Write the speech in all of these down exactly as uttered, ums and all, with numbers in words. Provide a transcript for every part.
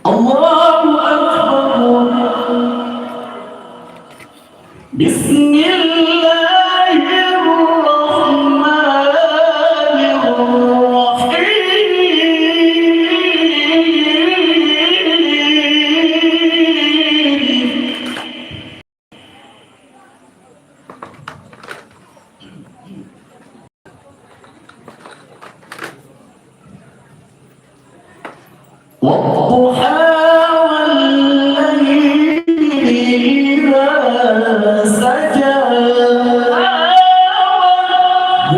الله أكبر. بسم الله الرحمن الرحيم. والضحى والليل إذا سجى. ما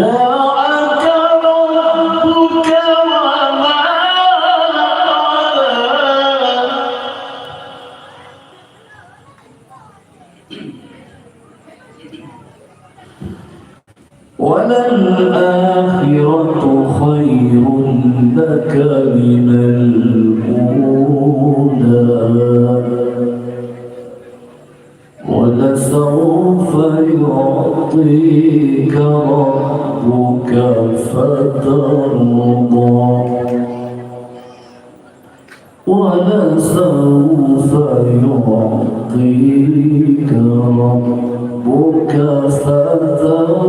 ودعك ربك وما قلى. وللآخرة خير لك من الأولى. ولسوف يعطيك ربك فترضى. ولسوف يعطيك ربك فترضى.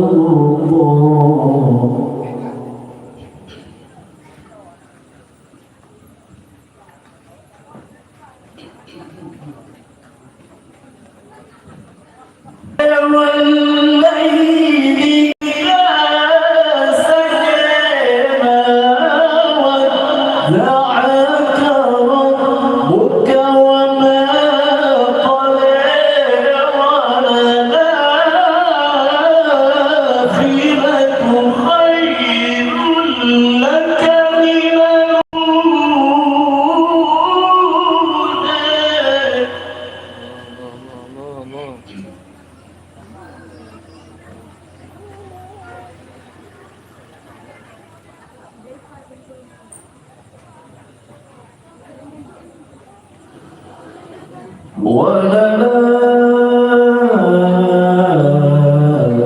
والليل إذا سجى. ما ودعك ربك وما قلى. وللآخرة خير لك من الأولى.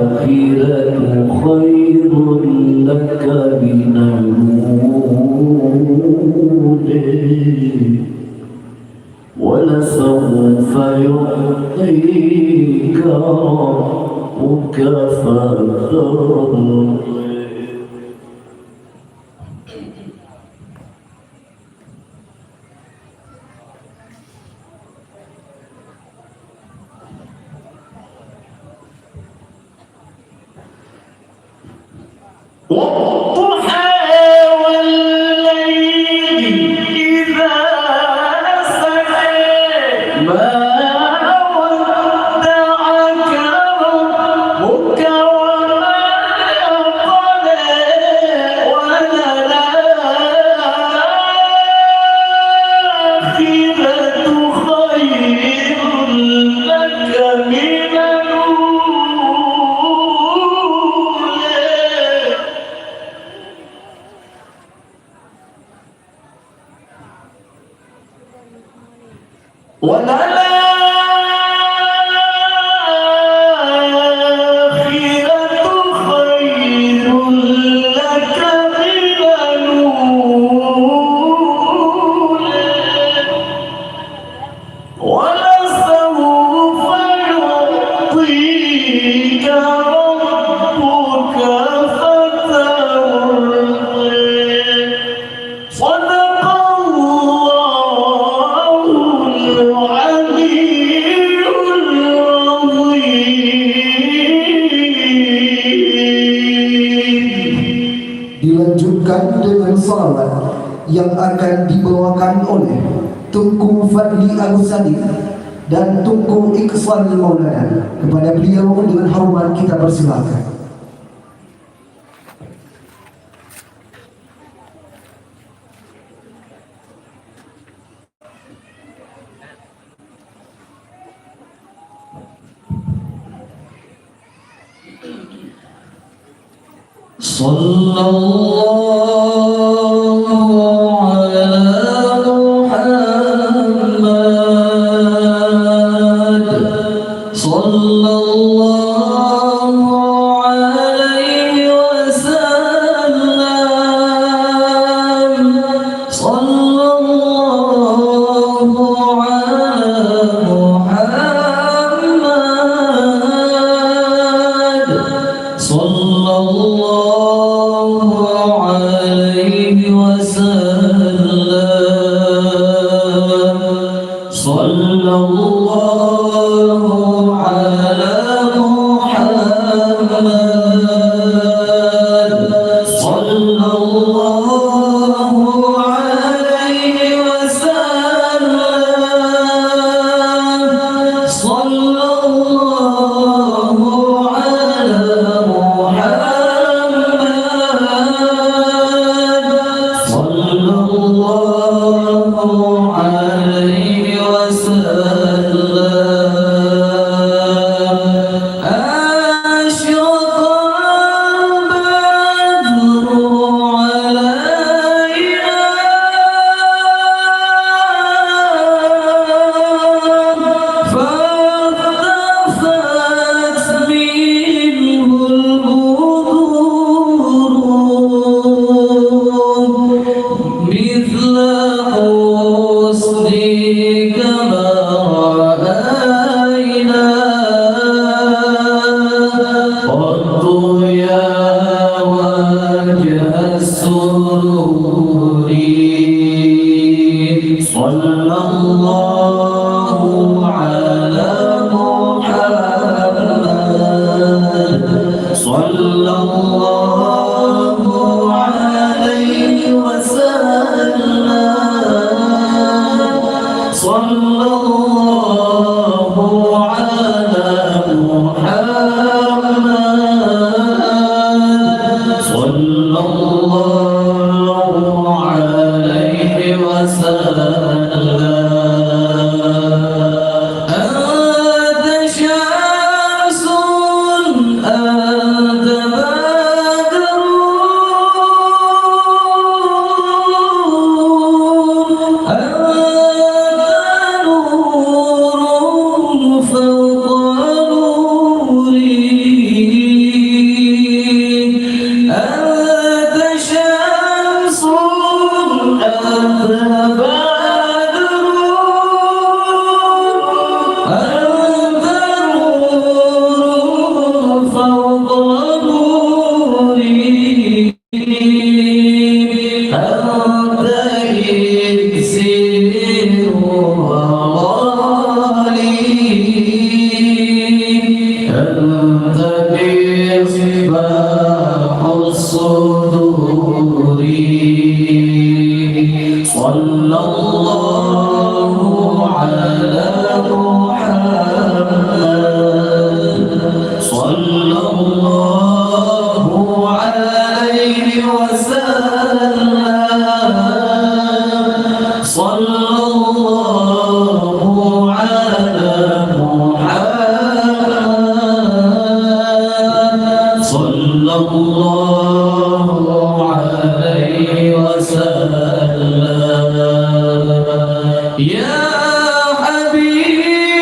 وللآخرة خير لك من الأولى. ولسوف يعطيك ربك فترضى. والضحى والليل إذا سجى. ما ودعك ربك وما قلى. وللآخرة خير لك من الأولى. وللآخرة خير لك من الأولى. ولسوف يعطيك ربك فترضى. صدق الله العلي العظيم. Dilanjutkan dengan salawat yang akan dibawakan oleh Teungku Fadli Agus Salim dan Teungku Iqsal Maulana. Kepada beliau dengan hormat kita persilakan. صلى الله على محمد. صلى الله عليه وسلم. صلى الله Sallallahu ala Muhammad. Sallallahu alaihi wasallam. Sallallahu ala Muhammad. Sallallahu alaihi wasallam. Asyraqal badru alaina. فاختفت منه البدور مثل حسنك ما رأينا قط يا وجه السرور. صلى الله على محمد. صلى الله عليه وسلم. صلى الله على محمد. صلى الله عليه وسلم. أنت شمس، أنت بدر، أنت نور فوق نوري. أنت شمس، أنت بدر، أنت نور فوق نوري. أنت إكسير وغالي، أنت مصباح الصدور. صلى الله على محمد. صلى الله عليه وسلم. صلى الله على محمد. صلى الله عليه وسلم. يا حبيبي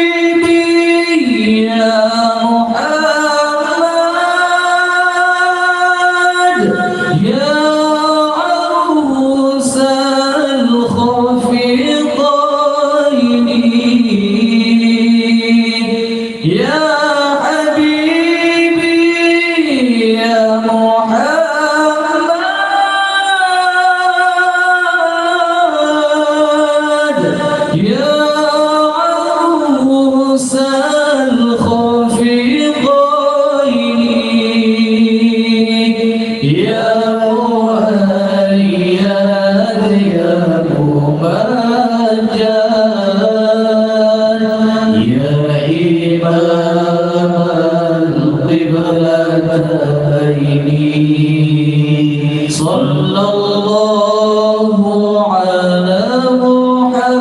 يا محمد، يا عروس الخفقين، يا حبيبي يا محمد، يا عروس الخفقين، يا مؤيد يا ممجد، يا إمام القبلتين. صلى الله على محمد.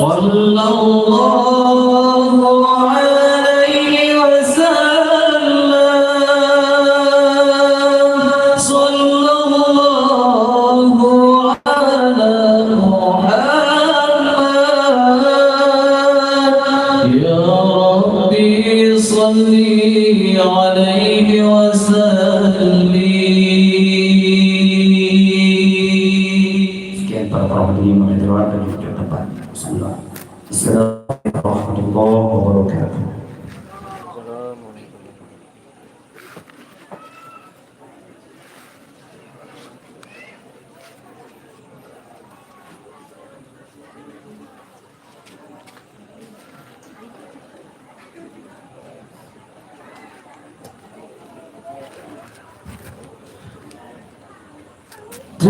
صلى الله عليه وسلم. صلى الله على محمد. يا ربي صل عليه وسلم. Sekian para perawat ini mengajarkan di tempat. Bismillah. Assalamualaikum warahmatullahi wabarakatuh.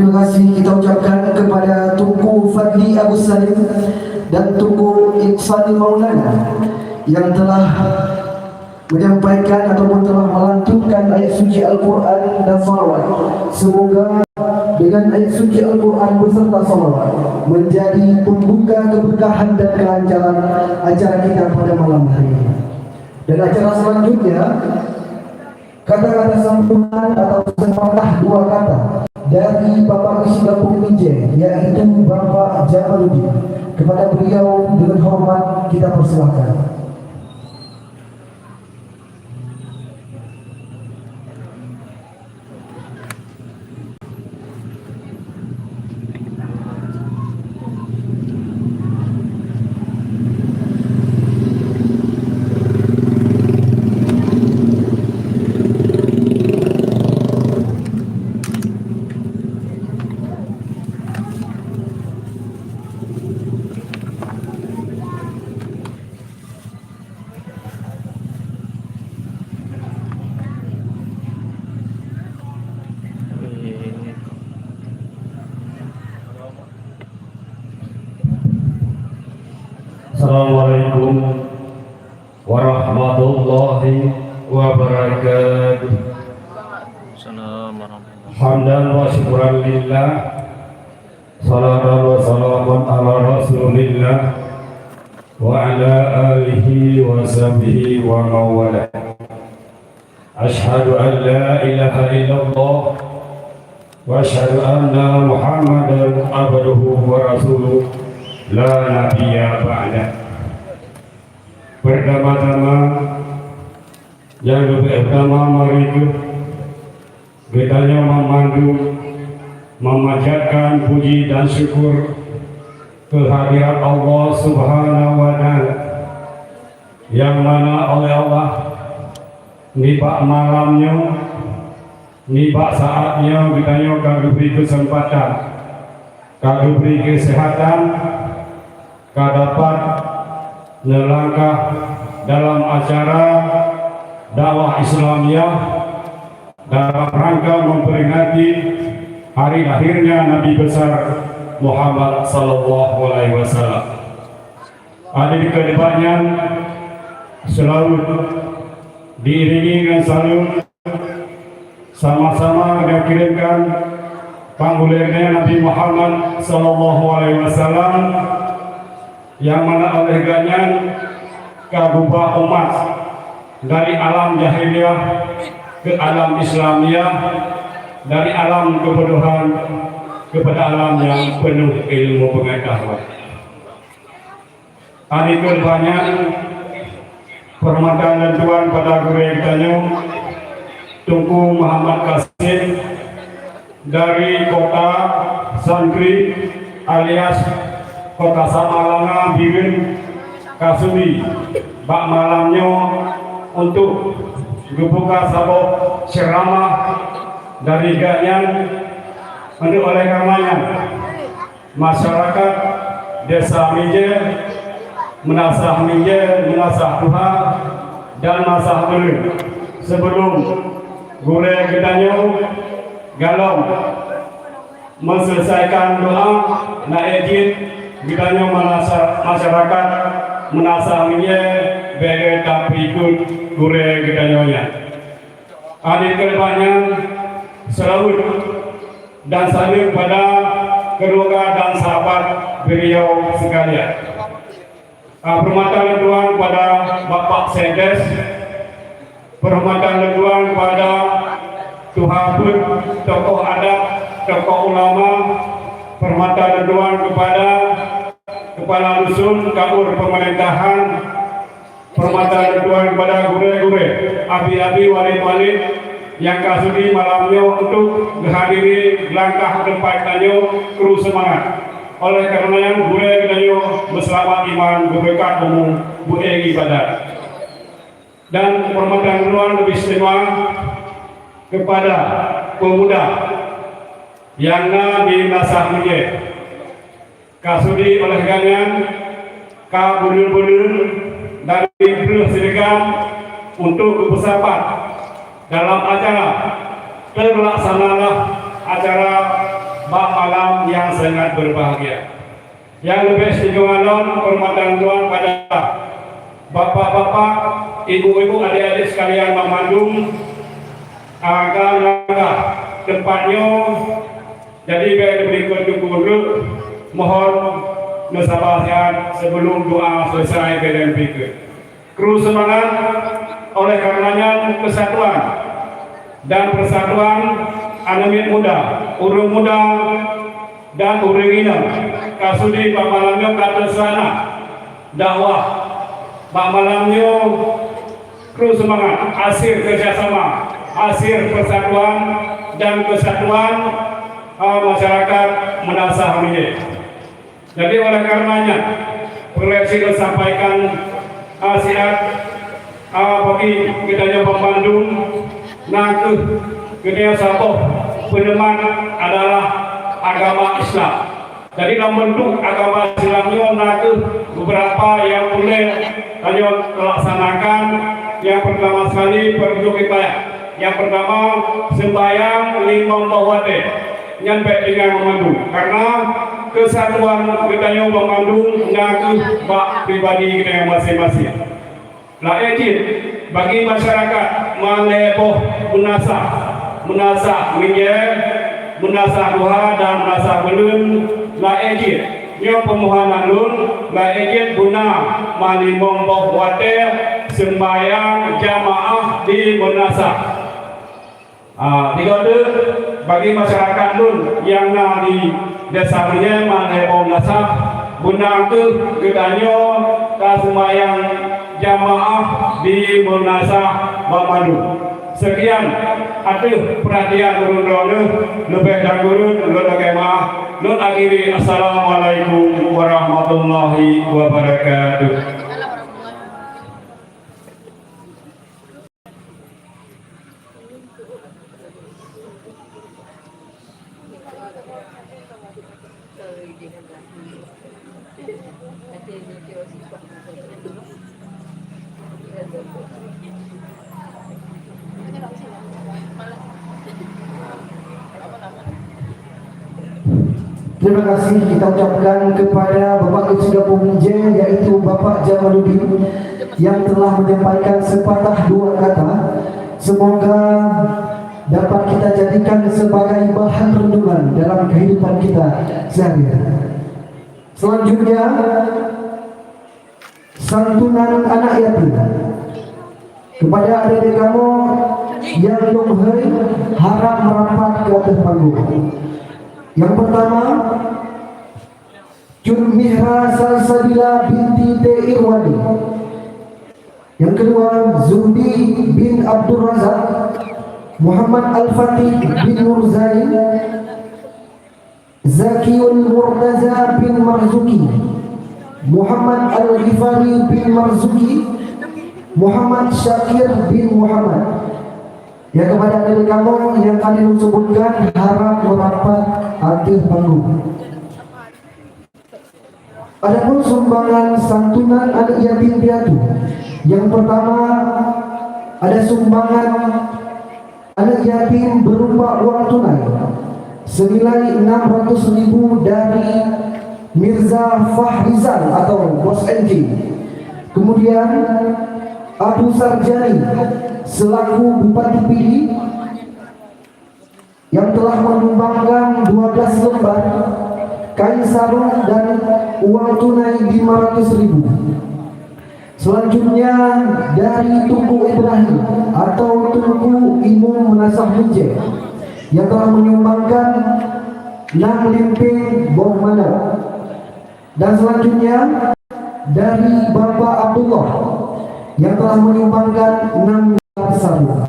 Terima kasih kita ucapkan kepada Tunku Fadli Agus Salim dan Tunku Ikhsan Maulana yang telah menyampaikan ataupun telah melantunkan ayat suci Al-Quran dan salawat. Semoga dengan ayat suci Al-Quran beserta salawat menjadi pembuka keberkahan dan kelancaran acara kita pada malam hari ini. Dan acara selanjutnya, kata-kata sambutan atau sepatah dua kata dari Bapak Isi Kampung Minjeng, yaitu Bapak Jamaluddin. Kepada beliau dengan hormat kita persilahkan. Assalamualaikum warahmatullahi wabarakatuh. Assalamualaikum. Hamdan wa syukran lillah. Salatan wa salaman ala Rasulillah wa ala alihi wa sahbihi wa mawala. Asyhadu an la ilaha illallah wa asyhadu anna Muhammadan abduhu wa rasuluh la nabiyya ba'dah. Pertama-tama, nyang leubeh utama mari kheueh geutanyoe mandum memanjatkan puji dan syukur keuhadirat Allah Subhanahu wa Ta'ala, nyang mana oleh Allah nibak malam nyoe, nibak saát nyoe geutanyoe ka geubri keuseumpatan, ka geubri keuseuhatan, ka dapat neulangkah dalam acara dakwah Islamiyah dalam rangka memperingati hari lahirnya Nabi besar Muhammad sallallahu alaihi wasallam. Adik kedepannya selalu diiringi dengan salut, sama-sama kita kirimkan pangulirnya Nabi Muhammad sallallahu alaihi wasallam, yang mana oleh gobnyan ka geuba umat dari alam jahiliyah ke alam Islamiyah, dari alam kebodohan kepada alam yang penuh ilmu pengetahuan. Adik kedepannya, permata leutuan pada gurée geutanyoe, Teungku Muhammad Kasim, dari Kota Santri alias Kota Samalanga Bireuen, ka sudi bak malam nyoe untuk geubuka saboh ceuramah dari gobnyan untuk oleh karenanya masyarakat Desa Minjeng, meunasah Minjeng, meunasah tuha, dan meunasah ureuëng. Sebelum gurée geutanyoe galom meuseuleusaikan doa, na ék jeuet geutanyoe meunasah masyarakat meunasah Minjeng bék tapeuikot gurée geutanyoe nyan. Adik kedepannya, seulaweuet dan saleuem pada keuluwarga dan sahabat beliau sekalian. Ah, peurhormatan leutuan pada Bapak Sekdes, peurhormatan leutuan pada tuha peuet, tokoh adat, tokoh ulama, peurhormatan leutuan kepada Kepala Dusun Kaur Pemerintahan, peurhormatan leutuan kepada gurée-gurée, abi-abi, walid-walid nyang ka sudi malam nyoe untuk geuhadiri langkah teumpat tanyoe kru seumangat. Oleh kareuna nyan, gurée geutanyoe meuseulamat iman, beureukat umu, beuék ibadat. Dan peurhormatan leutuan leubeh istimewa kepada peumuda nyang na di Meunasah Minjeng. Ka sudi oleh gobnyan ka buleuen-buleuen dari breueh sireugam untuk geupeusapat dalam acara teulaksanalah acara bak malam nyang sangat berbahagia. Nyang leubeh istimewa lom horeumat dan lôn kepada bapak-bapak, ibu-ibu, adik-adik sekalian banmandum, ah, ka na teumpat nyoe. Jadi, bèk neubri keu teungku rot, mohon neusaba siat sebelum doa selesai bèk neubri keu. Kru seumangat, oleh kareuna nyan keusatuan dan peusatuan aneuk miet muda, ureueng muda dan ureueng inong ka sudi bak malam nyoe ka teuseulana dakwah. Bak malam nyoe kru seumangat, hasil kerjasama, hasil persatuan dan kesatuan, eh, masyarakat Meunasah Meunjé. Jadi, oleh kareuna nyan, peureulèe lôn sampaikan, a, siat, a, bagi geutanyoe banmandum, na kheueh geutanyoe saboh peuneuman adalah agama Islam. Jadi, lam beuntuk agama Islam nyoe na kheueh beberapa nyang peureulèe tanyoe laksanakan. Nyang peurtama sekali, fardhu kifayah. Nyang peurtama, seumbahyang limong boh watèe. Nyan bèk tinggai banmandum, kareuna keusatuan geutanyoe banmandum na kheueh bak pribadi geutanyoe maséng-maséng. Laén cit, bagi masyarakat malèe boh meunasah, meunasah meunjeuet, meunasah duha dan meunasah buleuen, laén cit. Nyoe peumohonan lôn, laén cit beuna ma limong boh watèe seumbahyang jamaah di meunasah. Ah, tiga tu bagi masyarakat lôn nyang na di Desa Meunjeuet, Malée Bong Gasah, beuna kheueh geutanyoe ka seumayang jamaah di meunasah banmandum. Sekian ateueh peurhatian ulôn droeneuh, leubeh dan kureueng lôn lakée meu'ah. Lôn akhiri, Assalamualaikum warahmatullahi wabarakatuh. Terima kasih kita ucapkan kepada Bapak Ketua Pembinjai, yaitu Bapak Jamaluddin, yang telah menyampaikan sepatah dua kata. Semoga dapat kita jadikan sebagai bahan renungan dalam kehidupan kita sehari-hari. Selanjutnya, santunan anak yatim. Kepada adik-adik kamoe nyang lôn hôi, harap merapat ke atas panggung. Yang pertama, Cut Mihra Salsabila binti T Irwani. Yang kedua, Zuhdi bin Abdul Razak, Muhammad Al-Fatih bin Nurzain, Zakiul Murtaza bin Marzuki, Muhammad Al-Ghifari bin Marzuki, Muhammad Syakir bin Muhammad. Ya, kepada adik-adik kamoe nyang ka lôn sebutkan, harap merapat ateueh panggung. Adapun sumbangan santunan anak yatim piatu, yang pertama, ada sumbangan anak yatim berupa uang tunai senilai enam ratus ribu dari Mirza Fahrizal atau Bos N J. Kemudian, Abu Sarjani selaku Bupati Pidie yang telah menyumbangkan dua belas lembar kain sarung dan uang tunai lima ratus ribu. Selanjutnya, dari Teungku Ibrahim atau Teungku Imum Meunasah Meunjeuet yang telah menyumbangkan enam limping boh manok. Dan selanjutnya, dari Bapak Abdullah yang telah menyumbangkan enam lembar sarung.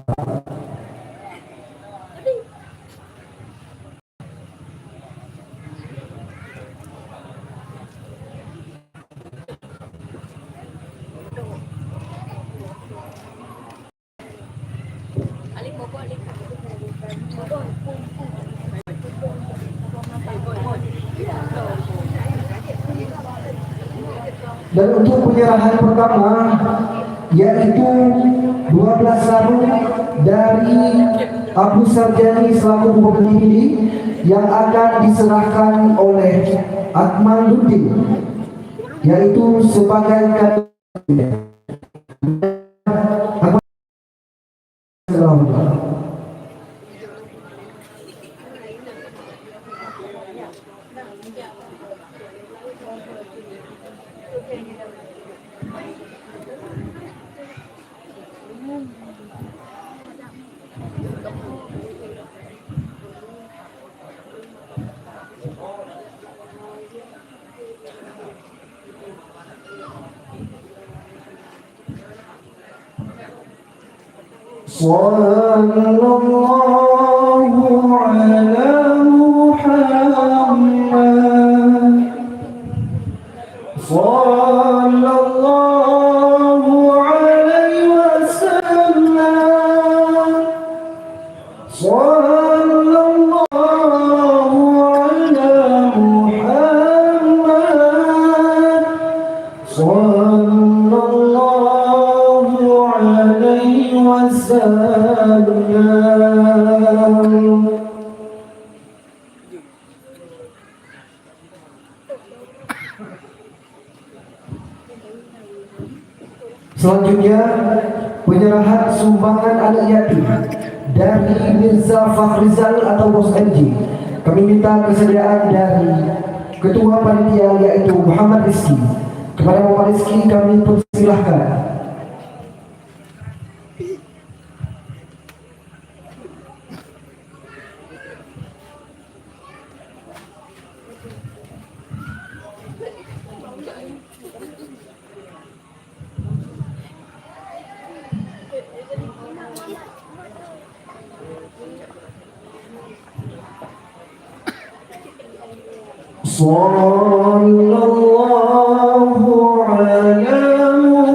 Dan untuk penyerahan pertama, yaitu dua belas sarung dari Abu Sarjani selaku Bupati Pidie, yang akan diserahkan oleh Akmaluddin, yaitu sebagai kadé. صلى الله على محمد. صلى الله عليه وسلم. صلى الله على محمد. صلى الله عليه وسلم. Selanjutnya, penyerahan sumbangan anak yatim dari Mirza Fakhrizal atau Bos M J. Kami minta kesediaan dari Ketua Panitia, yaitu Muhammad Rizki. Kepada Muhammad Rizki kami persilahkan. صلى الله على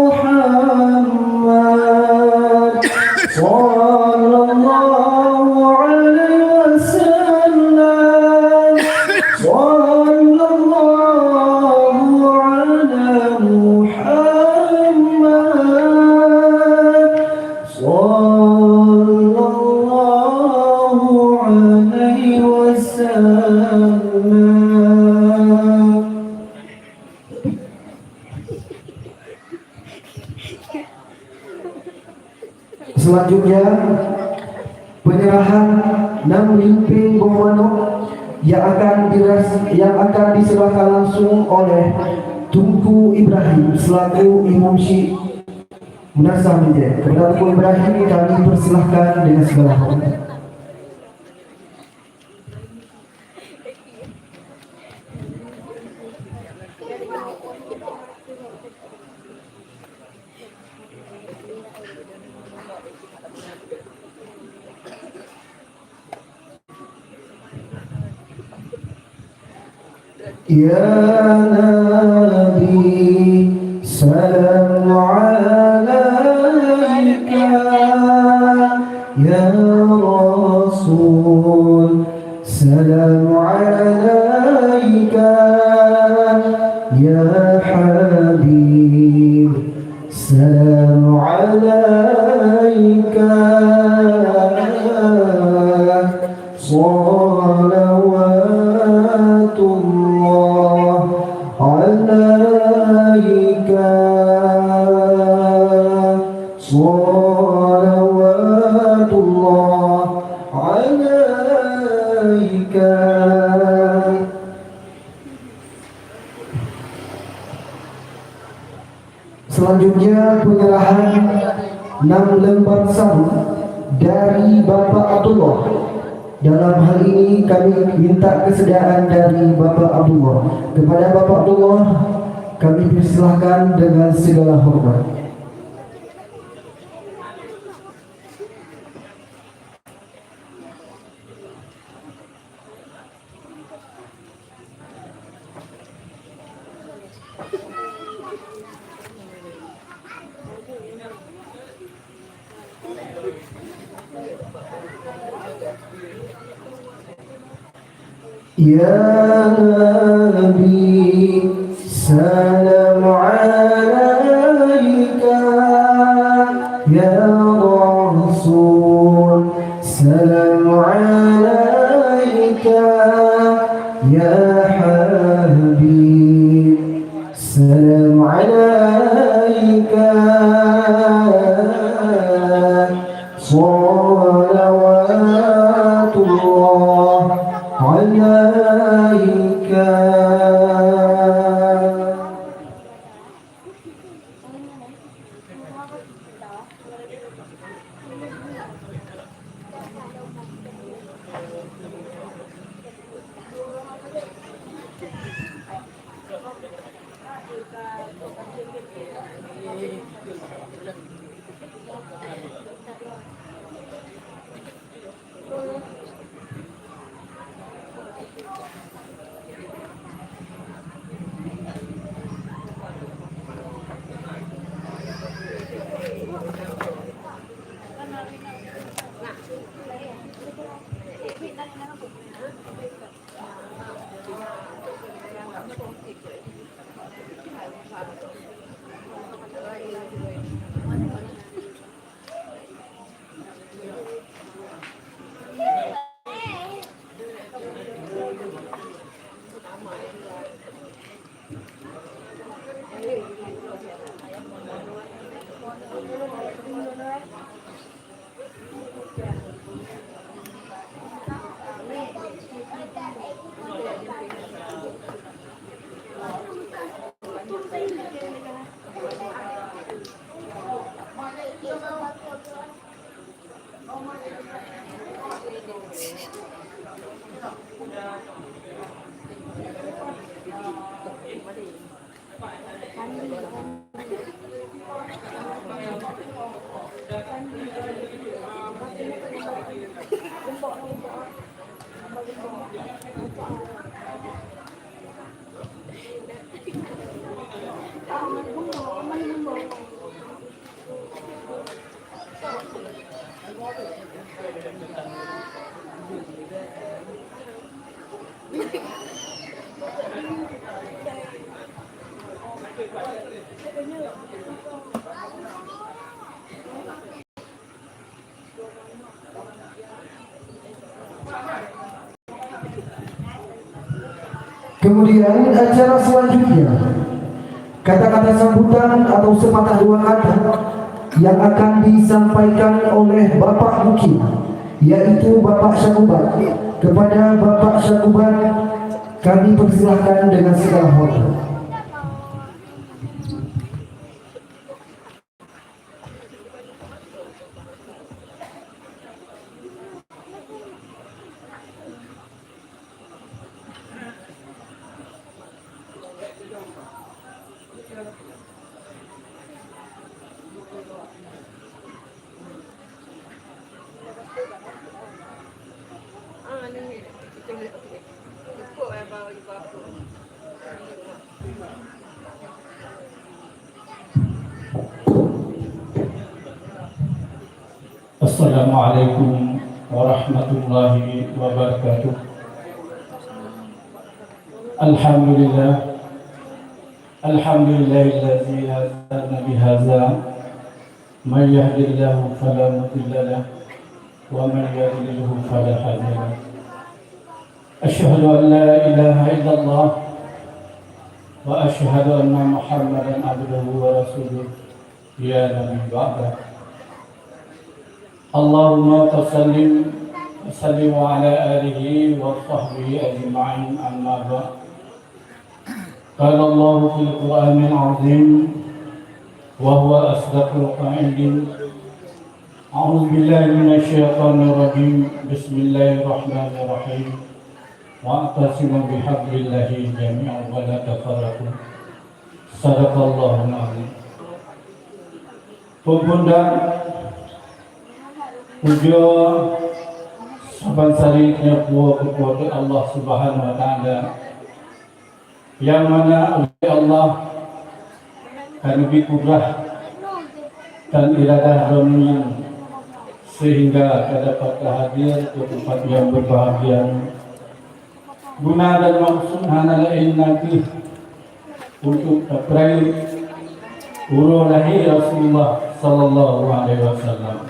محمد. صلى الله عليه وسلم. صلى الله على محمد. صلى الله عليه وسلم. Selanjutnya, penyerahan enam limping boh manok yang akan diras-, yang akan diserahkan langsung oleh Teungku Ibrahim selaku Imum Syik Madrasah Minjee. Kepada Teungku Ibrahim kami persilahkan dengan segala hormat. يا نبي سلام عليك، يا رسول سلام عليك، يا حبيب سلام عليك، صلوات الله عليك، صلوات الله عليك. Selanjutnya, penyerahan enam lembar sabuk dari Bapak Abdullah. Dalam hal ini, kami minta kesediaan dari Bapak Abdullah. Kepada Bapak Abdullah, kami persilahkan dengan segala hormat. يا نبي سلام عليك، يا رسول سلام عليك، Kemudian, acara selanjutnya, kata-kata sambutan atau sepatah dua kata yang akan disampaikan oleh Bapak Bukit, yaitu Bapak Syakubat. Kepada Bapak Syakubat, kami persilahkan dengan segala hormat. Assalamualaikum warahmatullahi wabarakatuh. Alhamdulillah. Alhamdulillahilladzi hadana bihadza. May yahdihillahu fala mudilla lahu, wa may yudlilhu fala hadiya lahu. Asyhadu an la ilaha illallah, wa asyhadu anna Muhammadan abduhu wa rasuluh. Ya Nabi ba'da. Allahumma sallim, sallim wa ala alihi wa sahbihi ajma'in, amma ba'd. قال الله في القرآن العظيم وهو أصدق القائلين: أعوذ بالله من الشيطان الرجيم. بسم الله الرحمن الرحيم. واعتصموا بحبل الله جميعا ولا تفرقوا. صدق الله العظيم. Peue phon dan pujoe saban saréh keuneuk keu Po teu Allah Subhanahu wa Taala, nyang mana uleh Allah ka neubri kudrah dan iradah Droeneuh nyan, sehingga tadapat tahadér keu teumpat nyang beubahgia nyoe. Guna dan maksud hana laén nakeuh untuk tapeurayeuk uroe lahé Rasulullah sallallahu alaihi wasallam.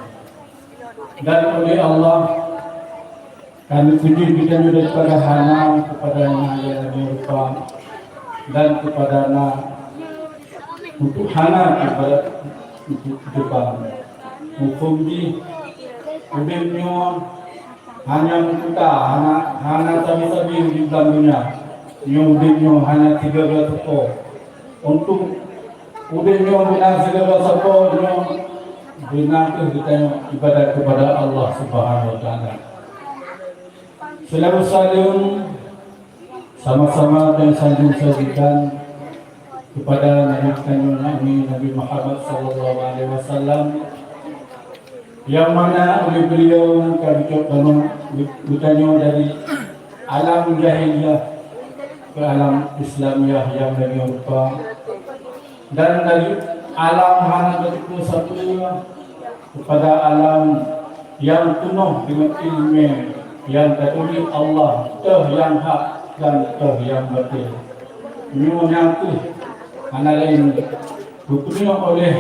Dan uleh Allah, kami puji geutanyoe daripada hana keupada na nyang lagée rupa, dan keupada na untuk hana keupada untuk depan. Muphom jih, udeb nyoe hana meukuta, hana, hana sabe-sabe di dalam donya. Nyoe udeb nyoe hana sigoe-goe sapo. Untuk udeb nyoe beuna sigoe-goe sapo, nyoe beuna kheueh geutanyoe ibadat keupada Allah Subhanahu wa Taala. Seulaweuet saleuem, Sama-sama dan sanjung sajikan kepada Nabi tanyoe, Nabi, Nabi Muhammad sallallahu alaihi wasallam, yang mana oleh beliau ka geucok tanyoe, geutanyoe dari alam jahiliyah ke alam Islamiah yang demikian rupa, dan dari alam hana teupeue sapeue kepada alam yang penuh dengan ilmu yang taturi Allah, toh yang hak dan toh yang batil. Nyoe nyang kheueh hana lain geupeunyoe oleh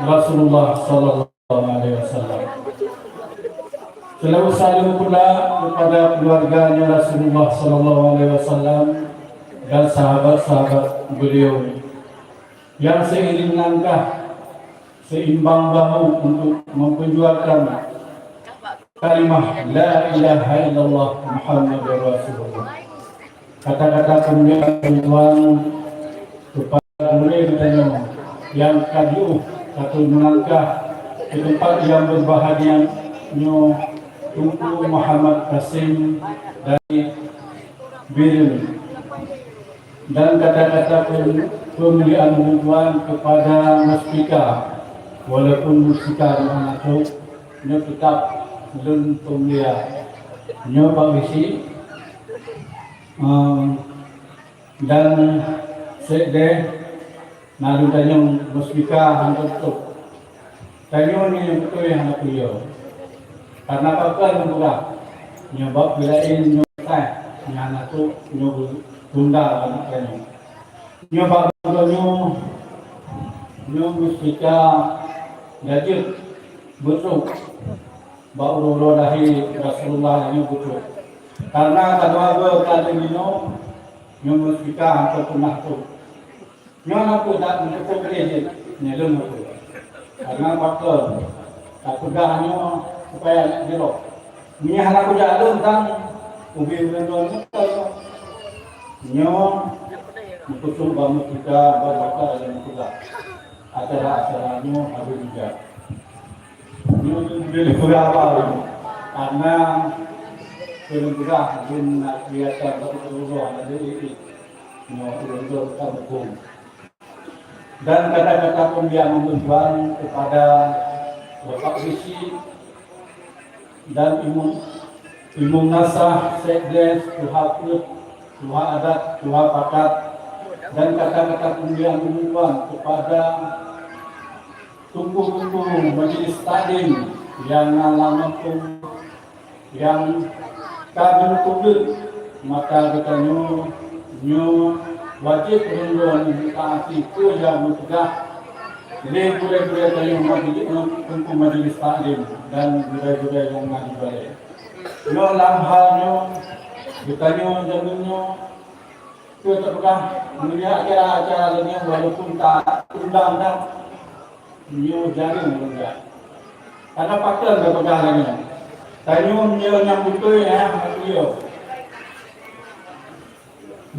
Rasulullah sallallahu alaihi wasallam. Selalu salam pula kepada keluarganya Rasulullah sallallahu alaihi wasallam dan sahabat-sahabat beliau yang seiring langkah, seimbang bahu untuk memperjuangkan kalimah la ilaha illallah Muhammadur Rasulullah. Kata-kata kemuliaan Tuhan kepada gurée geutanyoe nyang ka jiôh ka teumeuangkat ke tempat nyang berbahagia nyoe, Teungku Muhammad Kasim dari Bireuen. Dan kata-kata pem-, peumuliaan Tuhan kepada Muspika, walaupun Muspika nyoe hana trok, nyoe teutap lôn peumulia. Nyoe Pak Geuchik, em, dan Sekdes, na lôn tanyong Muspika hana trok. Tanyoe nyoe nyang beutôi hana peue. Karena pakon lôn peugah, nyoe bak peue laén nyoe sai, nyan na trok nyoe geuunda aneuk tanyoe. Nyoe bak droeneuh nyoe, nyoe Muspika laju beutrok bak uroe-uroe lahé Rasulullah nyoe beutrok. Karena ka dua goe ka lheueh nyoe, nyoe Muspika hana peunah trok. Nyoe na peue that meuteupeu lé jih, nyoe lôn na peue. Karena faktor tapeugah nyoe supaya jroh. Meunyoe hana kujak lôn, sang ubé ureueng droeneuh nyoe meukusum banmeutika bak mata nyang peugah acara-acara nyoe habéh jijak. Nyoe lôn peugah apa nyoe? Karena lôn peugah lôn na keulihatan bak ureueng nyoe hana lé nyoe ureueng droeneuh ka muphom. Dan kata-kata pembiayaan Tuhan kepada Bapak Geuchik dan Imum, Imum Nasah, Sekdes, Tuha Peuet, Tuha Adat, Tuha Pakat, dan kata-kata pembiayaan Tuhan kepada teungku-teungku Majelis Taklim yang na lam gampông nyang ka geuteubiet mata geutanyoe, nyoe wajéb ureueng droeneuh taati peue nyang geupeugah lé gurée-gurée tanyoe majelis, teungku majelis taklim dan gurée-gurée nyang na di balée. Nyoe lam hal nyoe, geutanyoe jameun nyoe, keu teupeugah meunyoe acara-acara lagée nyoe walaupun ta undang dah, nyoe jareueng lôn jak. Karena pakon geupeugah lagée nyoe? Tanyoe meunyoe nyang beutôi, eh, hana peue.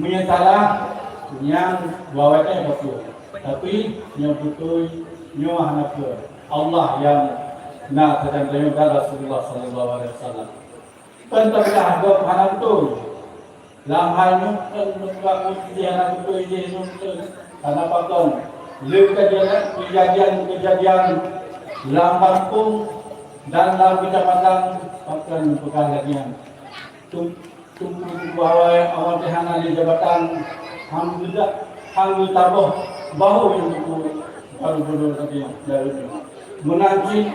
Meunyoe salah, nyang dua watée bacut. Tapi nyoe beutôi, nyoe hana peue. Allah nyang na sajan tanyoe dan Rasulullah sallallahu alaihi wasallam. Kon teupeugah gob hana beutôi. Lam hal nyoe kon meunyoe jih hana beutôi jih nyoe beutôi. Karena pakon? Lé kejadian-kejadian lam gampông dan lam kecamatan pakon peugah lagée nyan. Tum-, teungku-teungku awai, awai teuh hana lé jabatan, han geuda-, han geutaboh bahô nyang teungku baru-baru lagée nyan. Meunan cit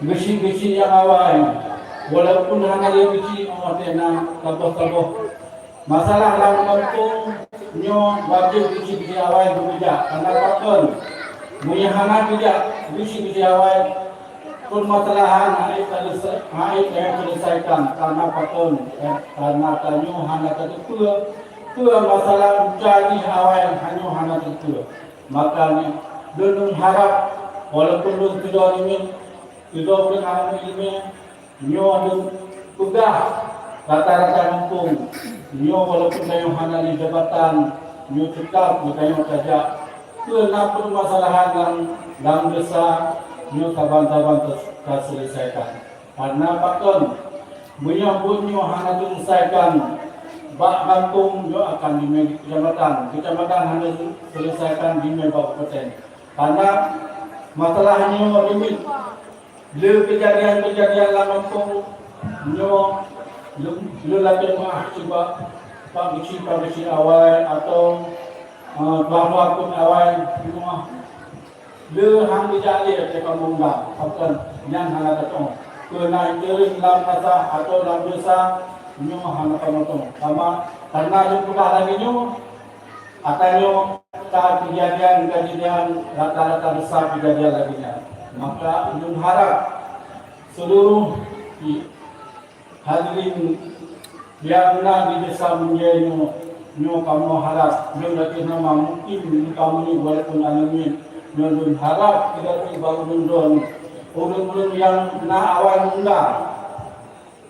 Geuchik-geuchik nyang awai, walaupun hana lé geuchik, awai teuh na saboh-saboh masalah lam gampông nyoe wajéb geuchik-geuchik awai geupeujak. Karena pakon? Meunyoe hana geujak geuchik-geuchik awai, permasalahan hana ék teuleusai-, hana ék teuleusaikan. Karena pakon? Karena tanyoe hana tateupeue peue masalah uca jih awai, hanyoe hana tateupeue. Maka nyoe, lôn harab, walaupun lôn keudroe nyoe, keudroe ureueng hana ileumèe, nyoe lôn peugah rata-rata gampông, nyoe walaupun tanyoe hana lé jabatan, nyoe teutab geutanyoe tajak keu na peumasalahan lam, lam desya, nyoe saban-saban ta-, taseuleusaikan. Karena pakon? Meunyoe buet nyoe hana teuseuleusoikan, Bak gampông nyoe akan dimé di keucamatan, keucamatan hana seuleusaikan dimé bak kabupaten. Karena masalah nyoe rumit. Le keujadian-keujadian lam gampông nyoe, le, le lakée meu'ah cit bak pak geuchik-pak geuchik awai atau, eh, tuha-tuha peuet awai nyoe. Le hán geujak lé teuka meunggah, pakon nyan hana tatong. Keu na intérim lam masa atau lam desa nyoe hana tamotong. Sama karena lôn peugah lagée nyoe, ata nyoe ka keujadian-keujadian rata-rata desa keujadian lagée nyan. Maka ulôn harab seuluruh Hadirin nyang na di Desa Meunjai nyoe, nyoe kamoe harab, nyoe gaki nama mungkin kamoe ni walaupun aneuk miet, nyoe lôn harab keudroe bak ulôn droe nyoe, ureueng-ureueng nyang na awai meunggah,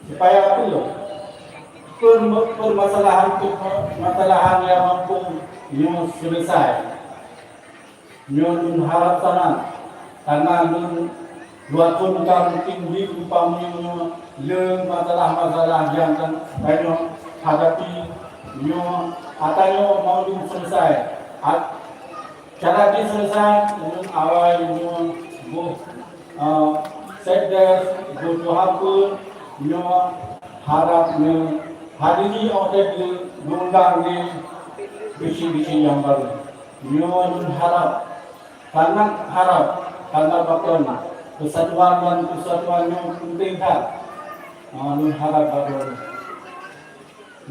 supaya peue? Per-, permasalahan, permasalahan nyang mampu nyoe selesai. Nyoe lôn harab sangat, karena lôn, lôn kon ka mungkin di upama nyoe le masalah-masalah nyang kan tanyoe hadapi nyoe, ata nyoe mau lôn selesai. At-, cara jih selesai, ulôn awai nyoe boh, eh, sekdes, boh tuha peuet, nyoe harab nyoe hadiri óh lheueh lôn undang nyoe bisi-bisi nyang barô. Nyoe lôn harab, sangat harab, karena pakon persatuan dan persatuan nyoe penting that. Ah, lôn harab bak droeneuh.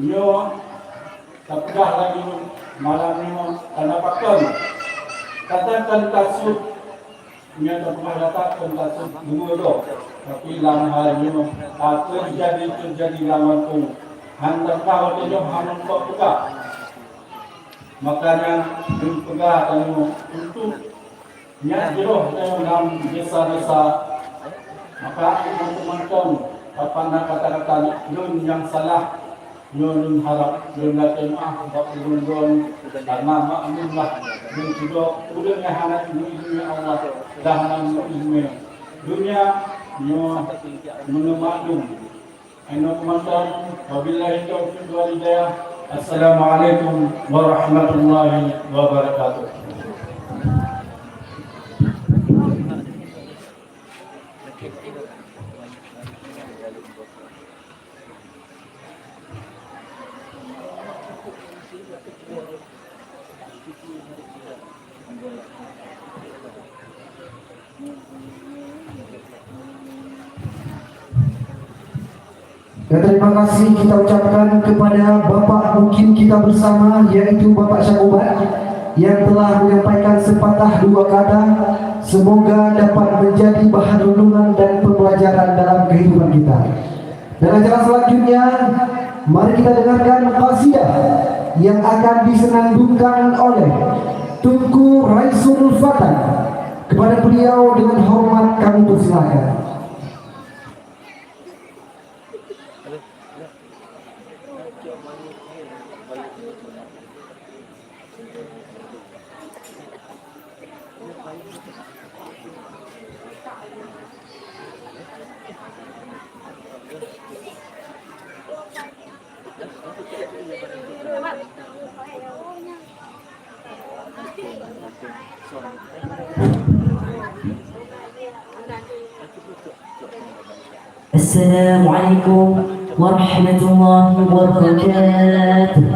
Nyoe tapeugah laju malam nyoe, karena pakon katakan tasut, nyoe tapeugah katakan tasut dua goe, tapi lam hal nyoe ka teujadi-teujadi lam gampông. Han tapeugah watée nyoe hana kok peugah. Makanya lôn peugah tanyoe untuk nyak jroh tanyoe lam desa-desa. Maka untuk mantong kapan na kata-kata lôn nyang salah, nyoe lôn harab lôn lakée meu'ah bak ulôn droe, karena maklumlah lôn sidroe ureueng nyang hana ileumèe Allah dan hana ileumèe dunia nyoe meuneumaklum. Aneuk mantong, wabillahi taufiq wal hidayah. Assalamualaikum warahmatullahi wabarakatuh. Dan terima kasih kita ucapkan kepada Bapak Mukim kita bersama, yaitu Bapak Syakubat, yang telah menyampaikan sepatah dua kata. Semoga dapat menjadi bahan renungan dan pembelajaran dalam kehidupan kita. Dan acara selanjutnya, mari kita dengarkan qasidah yang akan disenandungkan oleh Teungku Raisul Fatan. Kepada beliau dengan hormat kami persilakan. Assalamualaikum warahmatullahi wabarakatuh.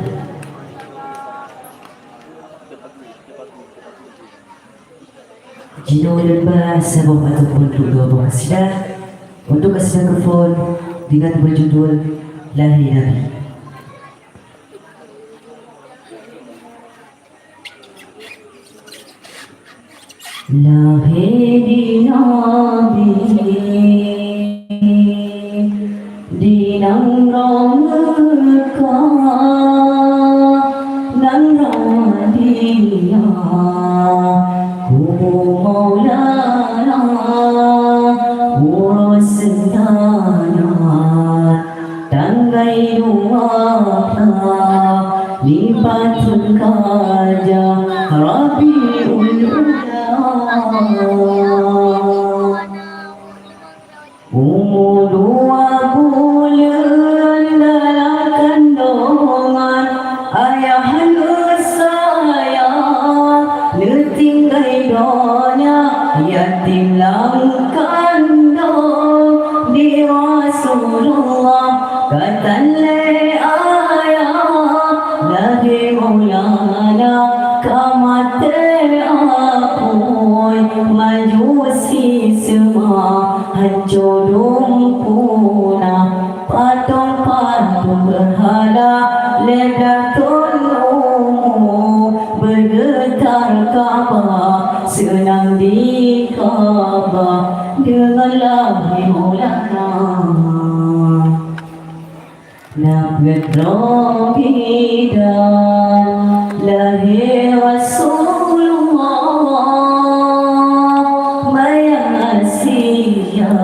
Jinoe leubeh saboh ataupun dua boh qasidah untuk qasidah keupon dengan berjudul Lahé Nabi. Lahé di Nabi, di nanggroe Meukah, nanggroe Madinah, kubu Maulana, uroe seunangan. Tanggai dua ka, lipat ka jak Rabiul Ula. Umu dua buleuen dalam kandongan. Hana sayang neutinggai donya, yatim lam kandong di Rasulullah. Ka tan lé ayah lahé Maulana, ka maté apui majusi seuma hanco dum puna. Patong-patong beurhala lé blah thon umu, beugeutar Ka'bah seunang di Ka'bah deungon lahé Maulana. Na peuet droe bidan lahé Rasulullah, Mayang Asia,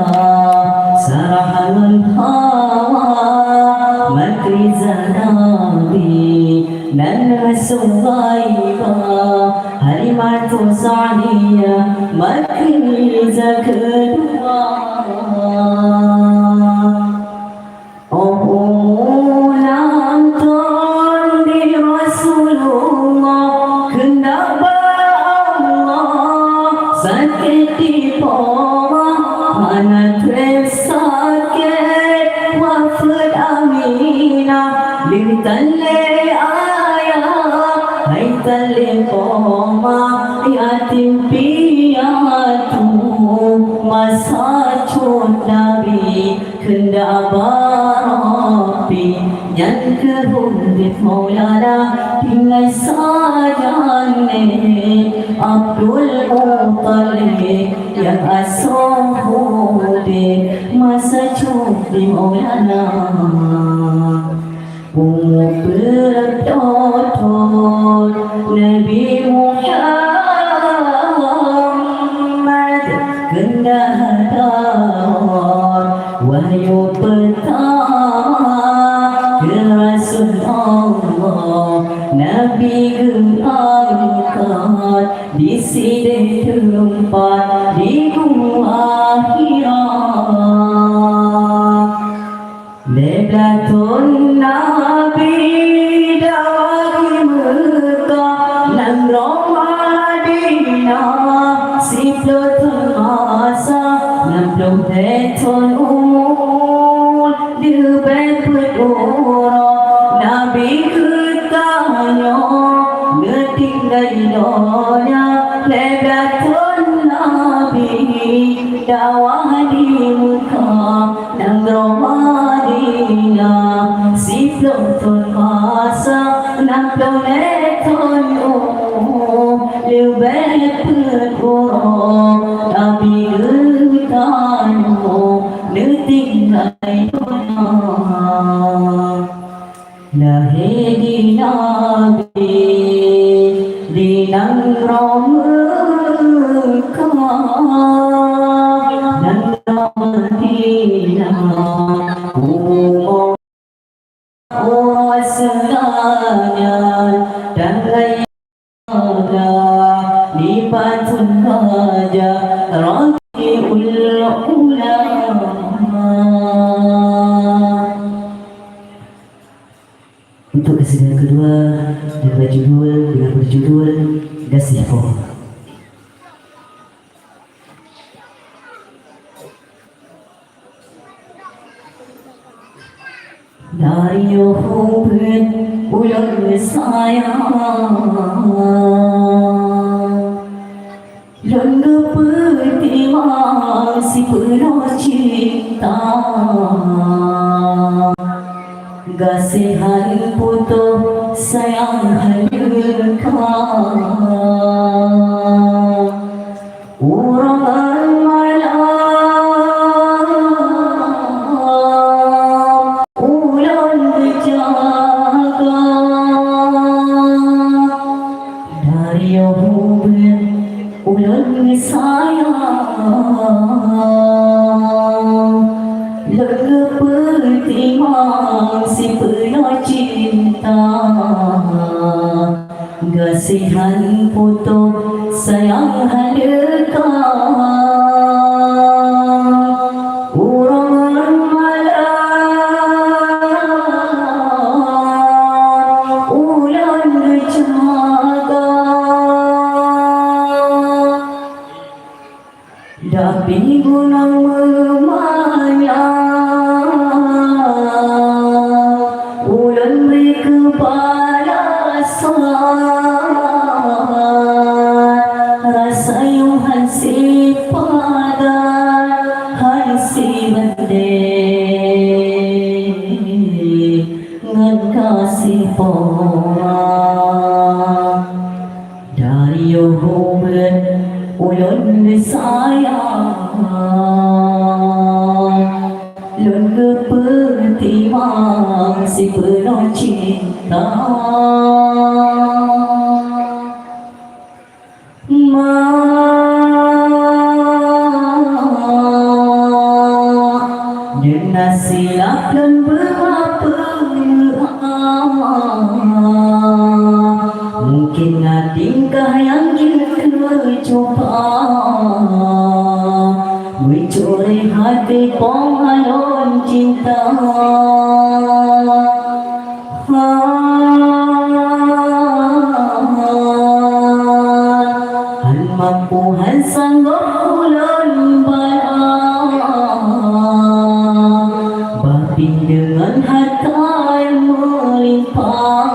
Sarah ngon Hawa, Matriza Nabi, nan Suwaibah, Halimatus Sa'diyah, Matriza keudua. Oh, umu nangkon di Rasulullah, keundak bak Allah, sakét di poma, hana trép sakét wafeuet Aminah, lheueh tan lé ayah, hai tan lé poma, yatim piatu masa cut Nabi. Keundak bak Rabbi nyan keuh udép Maulana, tinggai sajan lé Abdul Muttalib nyang asoe udép masa cut di Maulana. Umu peutot Nabi Muhammad keundak hadar wahyu peutama keu Rasulullah. Nabi geuangkat di sidéh teumpat di Gua Hira. Lé blah thon Nabi dakwah di Meukah, nanggroe Madinah, siploh thon masa, nam ploh lhèe thon umu, leubeh peuet uroe Nabi geutanyoe neutinggai donya. Lé blah thon Nabi dakwah di Meukah, nanggroe Madinah, siploh thon masa, nam ploh lhèe thon umu, leubeh peuet uroe Nabi geutanyoe neutinggai donya. Lahé di Nabi di nanggroe Meukah, nanggroe Madinah, umu uroe seunangan, dan laya di Batun Gajah, Rabiul Ula. Untuk kasidah kedua yang berjudul, dengan berjudul Gaséh Poh. Dari yoh ubit ulôn sayang. Lôn geupeutimang sipeunoh cinta, gaséh han putôh sayang haleue ka. Uroe ngon malam ulôn geujaga. Dari yoh ubit ulôn sayang, lôn geupeutimang sipeunoh cinta, gaséh han putôh sayang haleue ka. Uroe ngon malam ulôn Di gunong meumanyang, ulôn bri keu balasan, rasa nyoe han sipadan, han sibandéng ngon gaséh Po ma. Dari yoh ubit ulôn geusayang, lôn geupeutimang sipeunoh cinta. Ma, nyan na silap lôn beumapeue. Mungkin na tingkah nyang jeuet keu cuba, meucuri hati Po ma lôn cinta. Han mampu, han sanggob ulôn bala, bah pih deungon hareuta nyang meulimpah.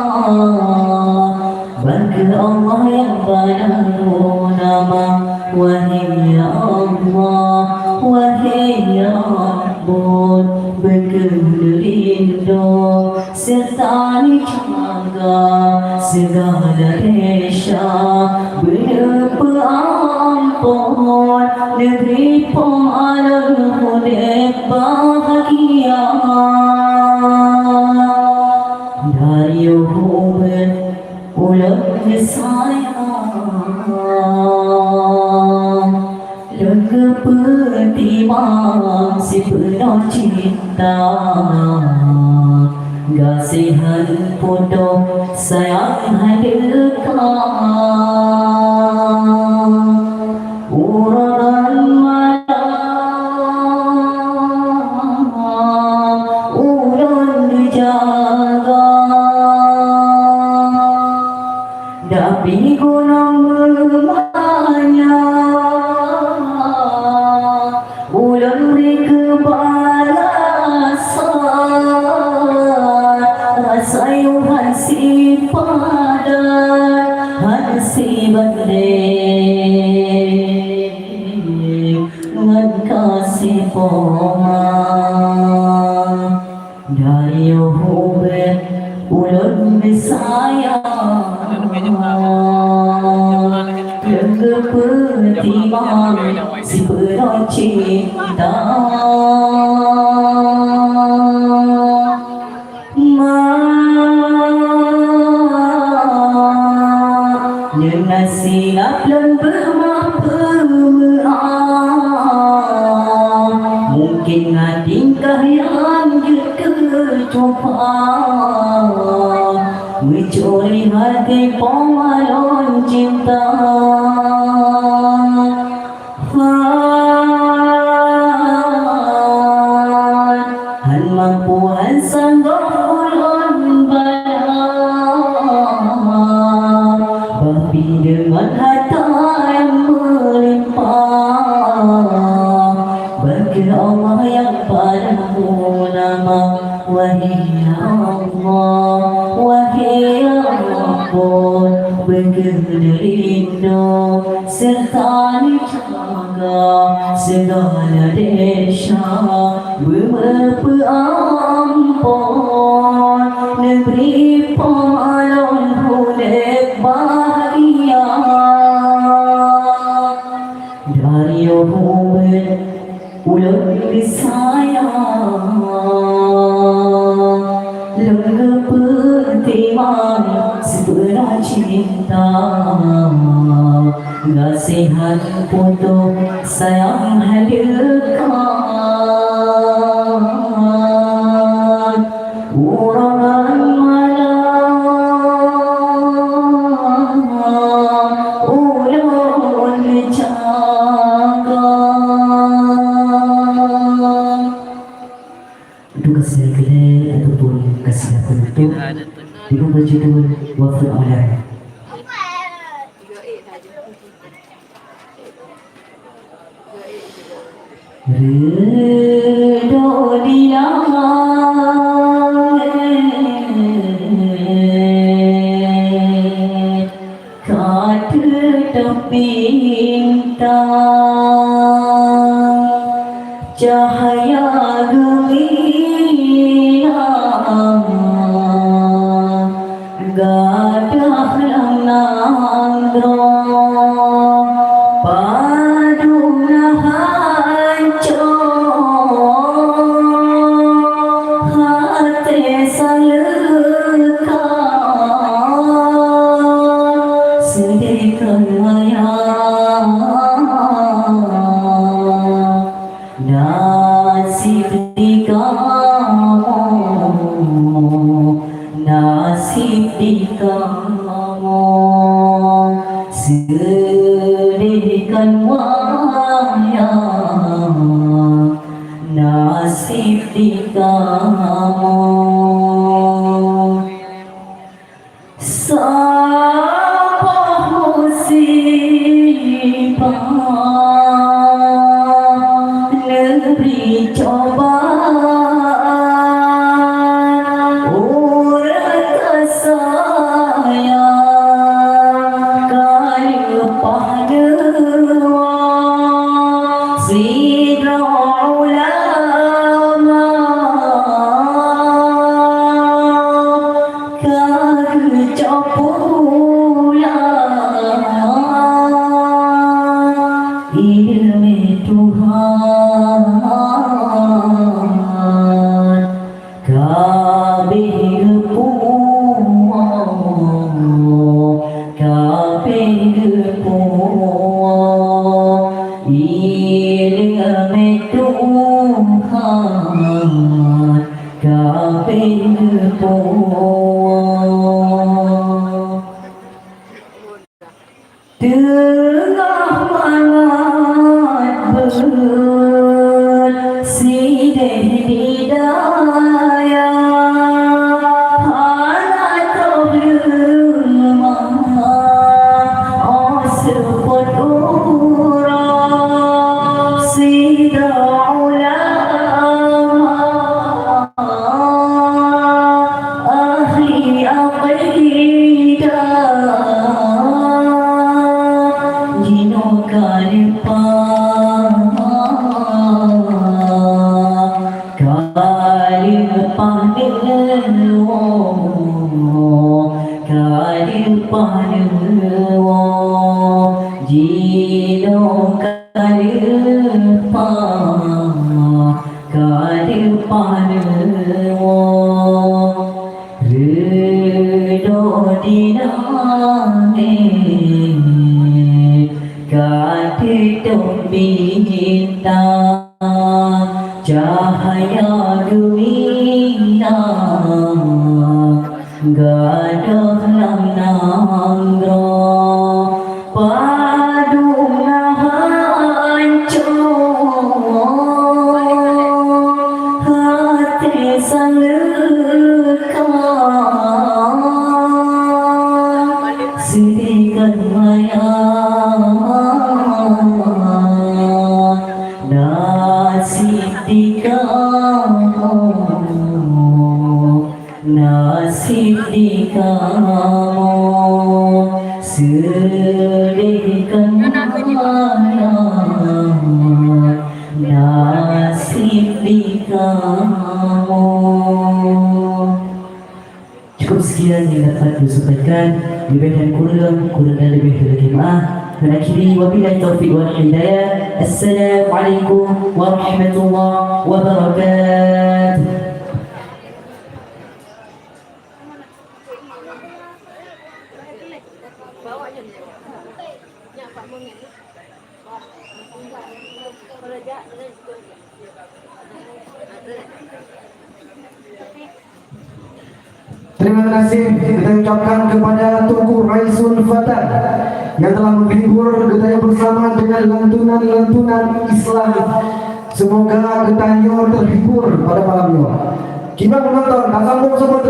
Ban keu Allah nyang bala lôn ama, wahé ya Allah, wahé ya Rabbul, beukeue neulindong seureuta neujaga sigala desya, beuneupeuamphon, neubri Po ma lôn udép bahgia. Dari yoh ubit ulôn geusayang, lôn geupeutimang sipeunoh cinta. Gaséh han putôh, sayang han deukah. Uroe ngon malam ulôn neujaga. Tapi gunong meumanyang, ulôn bri keu balasan, rasa nyoe han sipadan, han sibandéng ngon gaséh Po ma. Dari yoh ubit ulôn geusayang, lôn geupeutimang sipeunoh cinta. Ma, nyoe na silap lôn beumapeue meu'ah. Mungkin na tingkah nyang jeuet keu cuba, meucuri hati Po ma lôn cinta. Han, han mampu, han sanggob ulôn bala, bah pih deungon hareuta nyang meulimpah. Bak Allah nyang paléng ulama, wahé ya Allah, wahé ya Rabbul, beukeue neulindong seureuta neujaga. Segala desya beumeupeuamphon, neubri Po ma lôn udép bahgia. Dari yoh ubit ulôn geusayang, lôn geupeutimang sipeunoh cinta. Gaséh han putôh, sayang han deukah. Uroe ngon malam ulôn jaga. Untuk kasihan keudéh ataupun kasihan penutup, dengan berjudul Wafat Malam. Reudôk di langét ka teutôb bintang, cahya geumilang. Gadôh lam nanggroe, padum na hanco, até saleuka, seudeh kon wayang. Nasib di kamoe, nasib di kamoe, seudeh kon wayang, nasib di kamoe. Saboh musibah neubri cobaan, ureueng keusayang ka leupah neuwoe. Sidroe ulama ka geucok pulang ileumèe Tuhan, ka abéh geupuwoe, ka abéh geupuwoe ileumèe Tuhan. Ka abéh geupuwoe. Teungoh mangat beuet sideh di dayah, hana troh leumah. Oh, seupôt uroe sidroe ulama ahli aqidah, jinoe ka leupah. Ka leupah neuwoe, ka leupah neuwoe, jinoe ka leupah, ka leupah neuwoe. Reudôk di langét ka teutôb bintang, cahya geumilang. Gadôh lam nanggroe padum na hanco, até saleuka, seudeh kon manyang. Nasib di kamoe, nasib di kamoe, seudeh kon manyang. Nasib di kamoe. Cukup sekian yang dapat disampaikan. Lebih dan kurang, kurang dan lebih dari jemaah. Dan akhiri, wabillahi taufiq wal hidayah. Assalamualaikum warahmatullahi wabarakatuh. Terima kasih kita ucapkan kepada Teuku Raisun Fatan yang telah menghibur kita bersama dengan lantunan-lantunan Islam. Semoga kita terhibur pada malam ini. Kiban penonton, dah sambung semua tu.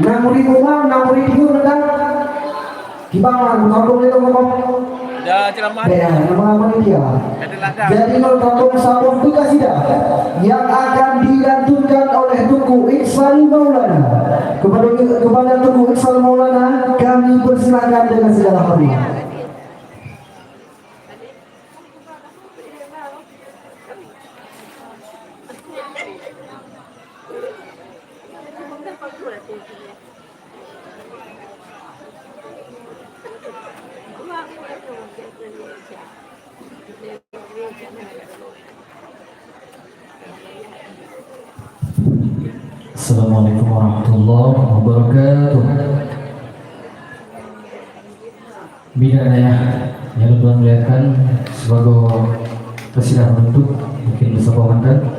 Enam ribu orang, enam ribu datang. Kiban, sambung itu ngomong. Ya, ceramah. Ya, nama-nama dia. Jadi, nol tabung sabun bekas sidak yang akan dilantunkan oleh Tungku Ihsan Maulana. Kepada, kepada Tungku Ihsan Maulana, kami persilakan dengan segala hormat. Assalamualaikum warahmatullahi wabarakatuh. Bina daya yang Tuhan muliakan, sebagai kasidah penutup, mungkin bersama mantan.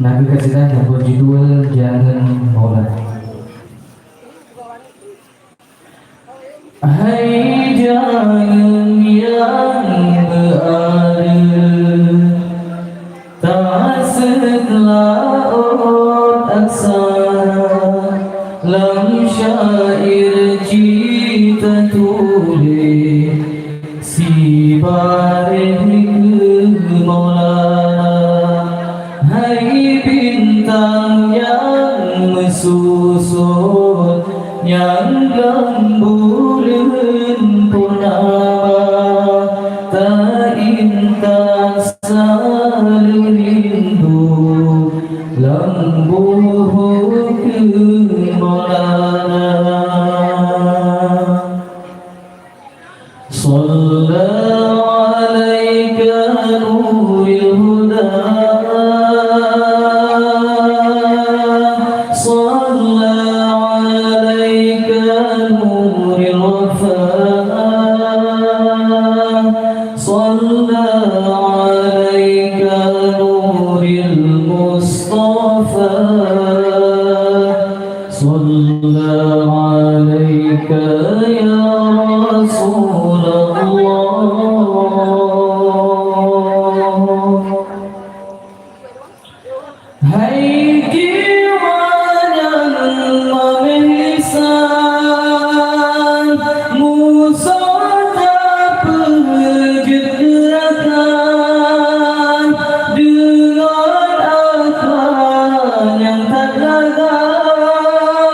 Nabi kasidah yang berjudul Jangan Maulana. Hai jangan yang beureueng, taseuet laôt asa, lam syair jih tatuléh. Sibareh keu Maulana, hai bintang nyang meususot, nyang lam buleuen purnama, ta-intat saleuem rindu lam buhôi keu Maulana. صلى عليك نور الهدى، صلى عليك نور الوفاء، صلى عليك نور المصطفى. صلى عليك يا رسول الله. Hai jiwa nyang meumeh lisan, musoh tapeujeuet geurakan, deungon akhlak nyang that lagak,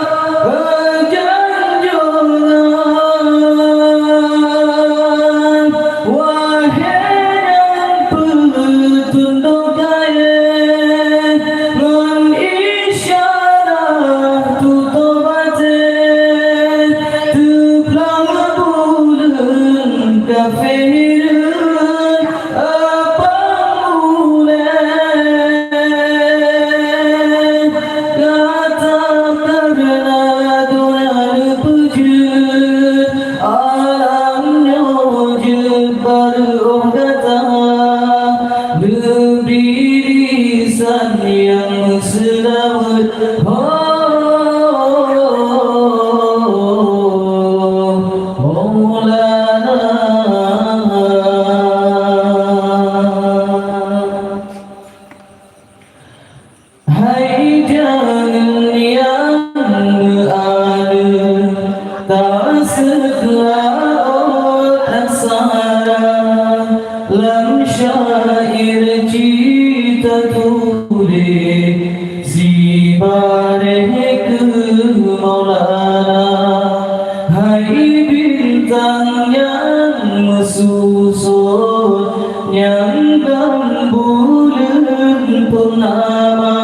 beujanjonan. Wahé nyang peutundok kayée, ngon isyarah tutoe batée, teuplang buleuen kafé hireuen. Apa ulée gata kareuna donya neupeujeuet, alam nyoe jeuet bareuoh gata, leubri lisan nyang meuseulaweuet. Ho, Maulana. Hai jangan nyang meuaneuk, taseuet laôt asara, lam syair jih tatuléh, sibareh keu Maulana. Hai bintang nyang meususot, nyang lam buleuen purnama,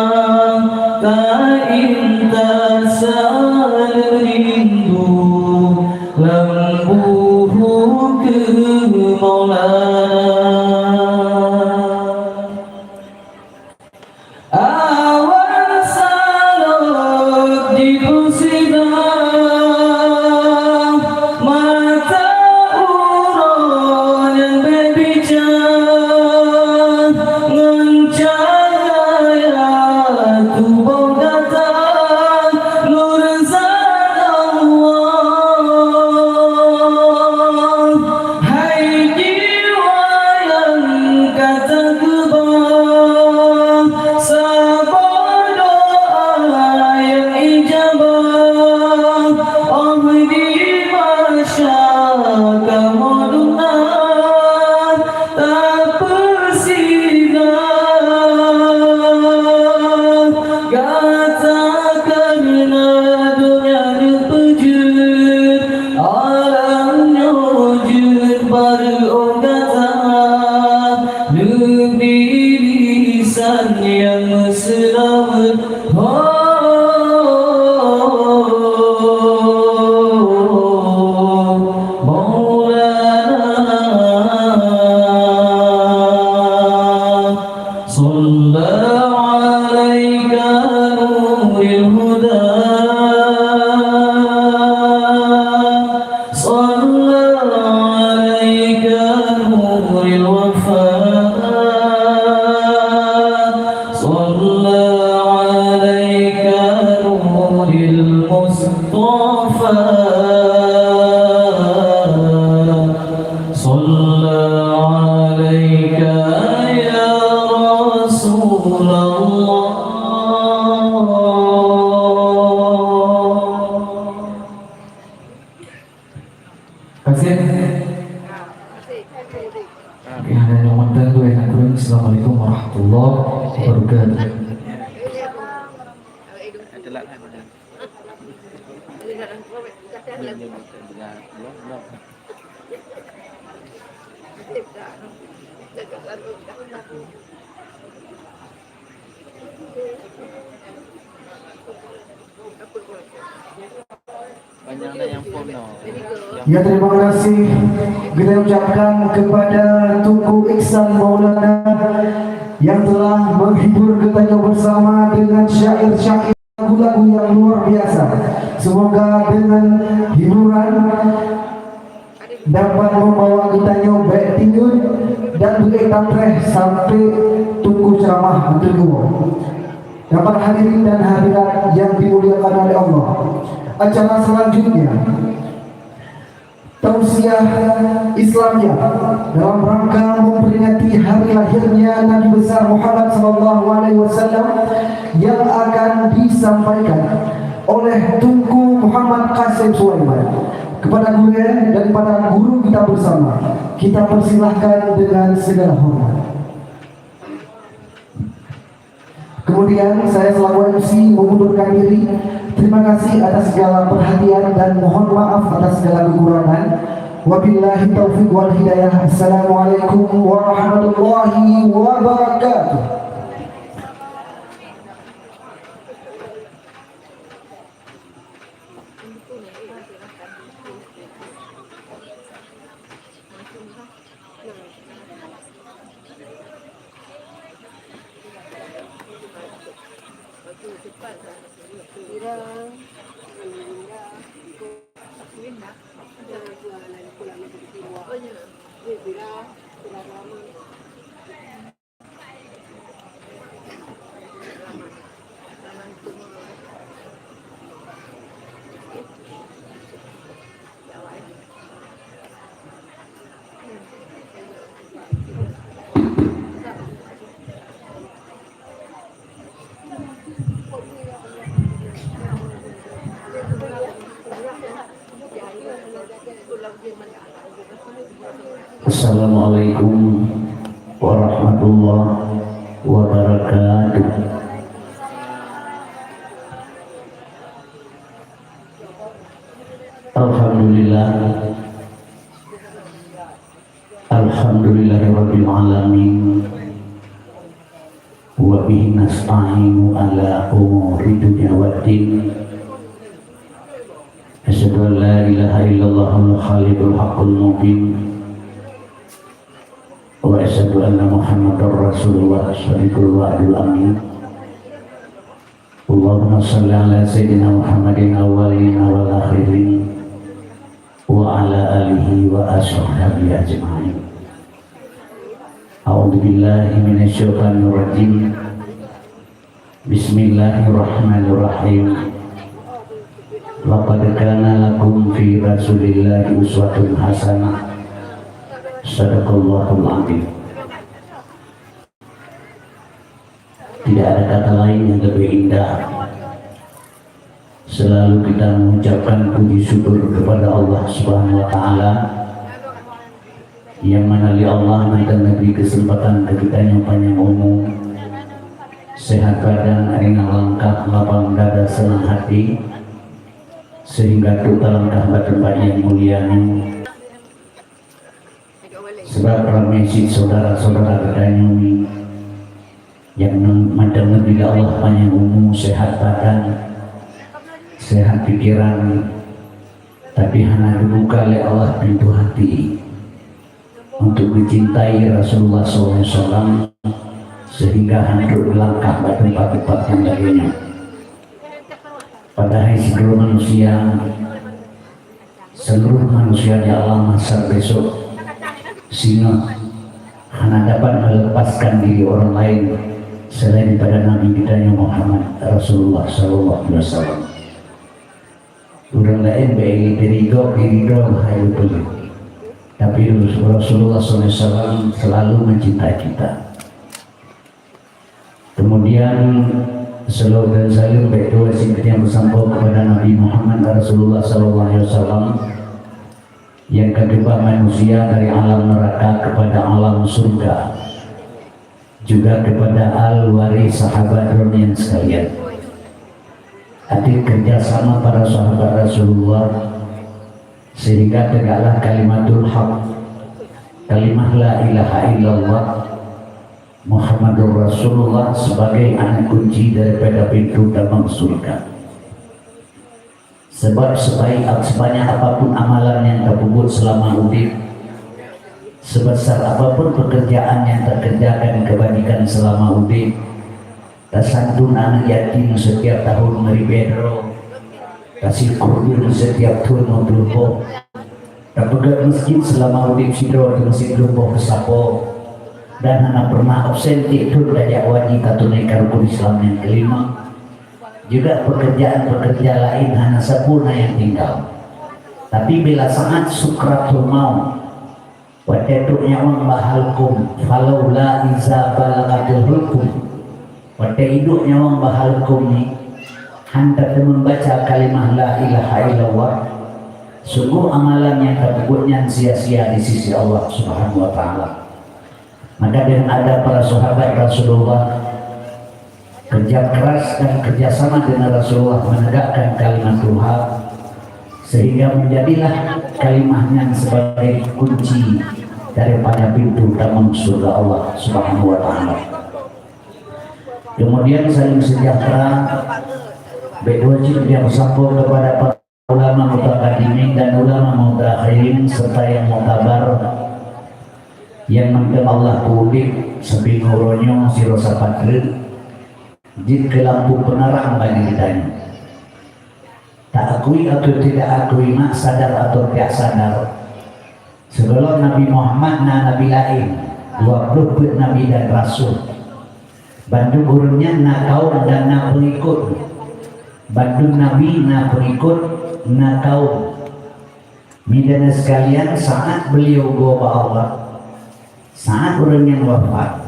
ta-intat saleuem rindu lam buhôi keu Maulana. Awan salop jipeusidang, mata uroe nyang bèk bica, ngon cahya tuboh gata, nur zat Allah. Hai صلى عليك يا رسول الله. Kasih. Oke, hanya yang mantan tu yang kurang. Assalamualaikum warahmatullahi wabarakatuh. Ya, terima kasih kita ucapkan kepada Teuku Iksan Maulana yang telah menghibur kita bersama dengan syair-syair lagu-lagu yang luar biasa. Semoga dengan hiburan dapat membawa geutanyoe bèk tingeut dan beuék tatreh sampai Teuku ceramah teungoh dapat hadirin dan hadirat yang dimuliakan oleh Allah. Acara selanjutnya, tausiah Islamiyah dalam rangka memperingati hari lahirnya Nabi besar Muhammad sallallahu alaihi wasallam yang akan disampaikan oleh Teuku Muhammad Qasim Sulaiman. Kepada gurèe dan kepada guru kita bersama, kita persilahkan dengan segala hormat. Kemudian saya selaku M C mengundurkan diri. Terima kasih atas segala perhatian dan mohon maaf atas segala kekurangan. Wabillahi taufiq wal hidayah. Assalamualaikum warahmatullahi wabarakatuh. Assalamualaikum warahmatullahi wabarakatuh. Alhamdulillah. Alhamdulillahirabbil alamin. Wa bihi nasta'inu ala umuri dunya waddin. Asyhadu an la ilaha illallahul khaliqul haqqul mubin. Wa asyhadu anna Muhammadar Rasulullah shadiqul wa'dil amin. Allahumma shalli ala sayyidina Muhammadin awwalin wal akhirin wa ala alihi wa ashabihi ajma'in. A'udzu billahi minasy syaithanir rajim. Bismillahirrahmanirrahim. Laqad kana lakum fi Rasulillahi uswatun hasanah. Sadaqallahul adzim. Tidak ada kata lain yang lebih indah. Selalu kita mengucapkan puji syukur kepada Allah Subhanahu wa Taala, yang mana lé Allah mantong neubri keuseumpatan keu geutanyoe panyang umu, sehat badan, ringan langkah, lapang dada, seunang hati, sehingga trok talangkah bak teumpat nyang mulia nyoe. Sabab ramé cit syedara-syedara geutanyoe nyoe nyang mantong neubri lé Allah panyang umu, sehat badan, sehat pikeran, tapi hana geubuka lé Allah pintoe hati untuk geucintai Rasulullah sallallahu alaihi wasallam, sehingga han trok geulangkah bak teumpat-teumpat nyang lagée nyan. Padahai sidroe manusia Seluruh manusia di alam mahsyar besok, singoh hana dapat melepaskan diri orang lain selain daripada Nabi geutanyoe Muhammad Rasulullah sallallahu alaihi wasallam. Ureuëng laén bék iri diri gob, iri droe hai ureuëng. Tapi Rasulullah sallallahu alaihi wasallam selalu mencintai kita. Kemudian, selawat dan salam bék dua sibit yang bersampai kepada Nabi Muhammad Rasulullah sallallahu alaihi wasallam yang ka geubah manusia dari alam neraka kepada alam surga, juga kepada al waris sahabat droeneuh sekalian. Até kerjasama para sahabat Rasulullah sehingga tegaklah kalimatul haq, kalimah la ilaha illallah Muhammadur Rasulullah sebagai aneuk kunci daripada pintu gerbang surga. Sebab sebaik, sebanyak apapun amalan yang tapeubuet selama udeb, sebesar apapun pekerjaan yang takerjakan kebajikan selama udeb, tasantun aneuk yatim setiap tahun meuribée droe, tasie kurdin setiap thon meupeuleumpoh, tapeugét masjid selama udeb sidroe teumeusiet leumbôh peusapo, dan hana pernah absen tiep thon tajak haji tatunaikan rukun Islam nyang kelima. Juga pekerjaan-pekerjaan laén hana sapeue na nyang tinggai. Tapi bila saat sukratul maut, watée trok nyawöng bak halkom, falaula iza balagatil hulqum. Watée iduek nyawöng bak halkom nyan, han tateumeubaca kalimah la ilaha illallah, sungguh amalan nyang tapeubuet nyan sia-sia di sisi Allah Subhanahu wa Taala. Maka dengan ada para sahabat Rasulullah, kerja keras dan kerjasama dengan Rasulullah menegakkan kalimatul haq, sehingga menjadilah kalimah nyan sebagai kunci daripada pintu gerbang surga Allah Subhanahu wa Taala. Kemudian salam sejahtera bék dua cit nyang beusambông kepada para ulama mutakadimin dan ulama mutaakhirin serta yang mutabar yang mantong Allah peuudeb sampoe uroe nyoe sidroe sapat treuk jeuet keu lampu peuneurang bagi geutanyoe. Taakui atau tidak akui, mak sadar atau tidak sadar, sigohlom Nabi Muhammad na nabi laén, dua ploh peuet nabi dan rasul. Bandum ureuëng nyan na kaum dan na peungikot. Bandum nabi na peungikot, na kaum. Mideuna sekalian, saat beliau geuwoe bak Allah, saat ureuëng nyan wafat,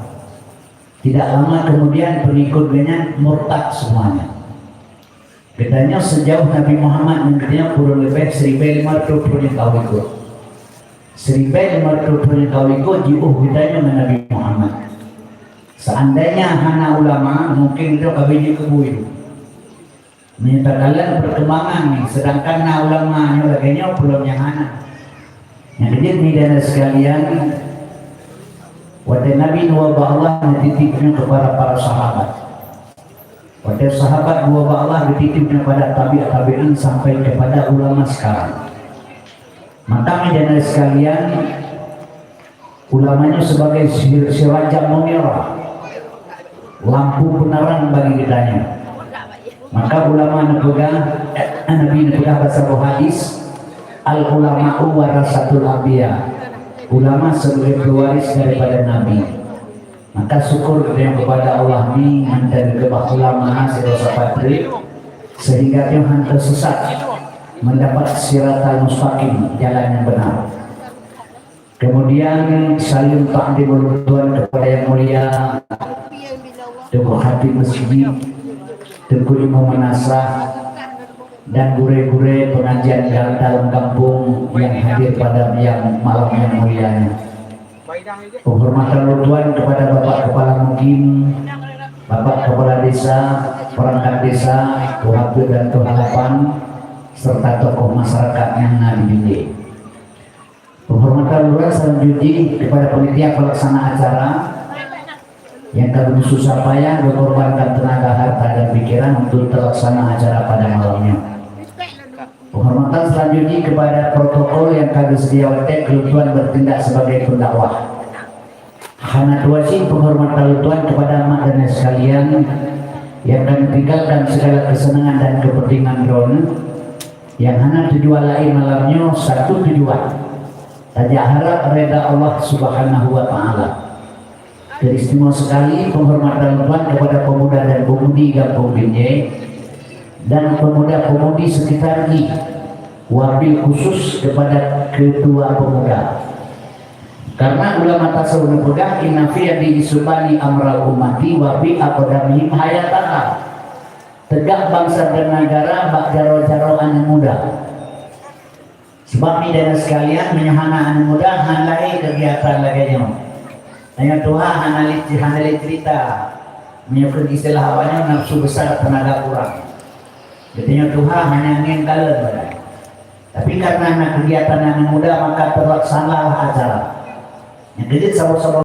tidak lama kemudian peungikot geuhnyan murtad semuanya. Geutanyoe sejauh Nabi Muhammad ngon geutanyoe kurang leubeh siribée limong reutôh ploh nyang ka u likot. Siribée limong reutôh ploh nyang ka u likot jiôh geutanyoe ngon Nabi Muhammad. Seandainya hana ulama, mungkin geutanyoe ka beujiku bui. Meunyoe takalon perkembangan nyoe, sedangkan na ulama nyoe lagée nyoe peulom nyang hana. Nyang keujeuet, mideuna sekalian, watée Nabi neuwoe bak Allah, neutitip nyoe kepada para sahabat. Watée sahabat geuwoe bak Allah, geutitip nyoe pada tabi'ut tabi'in sampai kepada ulama sekarang. Maka, mideuna sekalian, ulama nyoe sebagai sir-, sirajan munirah, lampu peuneurang bagi geutanyoe. Maka ulama neupeugah, Nabi neupeugah bak saboh hadis, "Al-ulama'u warasatul anbiya." Ulama sebagai pewaris daripada nabi. Maka syukur geutanyoe kepada Allah nyoe mantong geukeubah ulama sidroe sapat treuk, sehingga tanyoe hana teusesat, mendapat siratal mustaqim, jalan yang benar. Kemudian, salam takdim ulôn tuan kepada Yang Mulia Teungku Khatib Masjid, Teungku Imum Meunasah, dan gurée-gurée pengajian dalam kampung yang hadir pada yang malam yang mulia nyoe. Penghormatan ulôn tuan kepada Bapak Kepala Mukim, Bapak Kepala Desa, perangkat desa, tuha peuet dan tuha lapan, serta tokoh masyarakat nyang na di Binjai. Penghormatan lurah selanjutnya kepada panitia pelaksana acara yang ka beususah payah mengorbankan tenaga, harta, dan pikiran untuk terlaksana acara pada malam nyoe. Penghormatan selanjutnya kepada protokol yang ka geuseudia watée keu ulôn tuan bertindak sebagai pendakwah. Hana tuasi penghormatan ulôn tuan kepada mak dan ayah sekalian yang ka neutinggalkan segala kesenangan dan kepentingan droeneuh, yang hana tujuan laén malam nyoe, satu tujuan, tajak harap reda Allah Subhanahu wa Taala. Teristimewa sekali penghormatan ulôn tuan kepada pemuda dan pemudi Gampông Binjai dan pemuda-pemudi sekitar jih Wabil khusus kepada ketua pemuda. Karena ulama tasawuf neupeugah, "Inna fi yadi isbani amra ummati wa fi aqdamihim hayataha." Tegak bansa dan negara bak jaroe-jaroe aneuk muda. Sebab ni dan sekalian, meunyoe hana aneuk muda, hana lahé kegiatan lagée nyoe. Tanyoe tuha hana lé, hana lé cerita. Meunyoe keu istilah awaknyoe, nafsu besar, tenaga kurang. Geutanyoe tuha hanya angén kalon bagai. Tapi karena na kegiatan aneuk muda, maka terlaksanalah acara. Nyang keujeuet saboh-saboh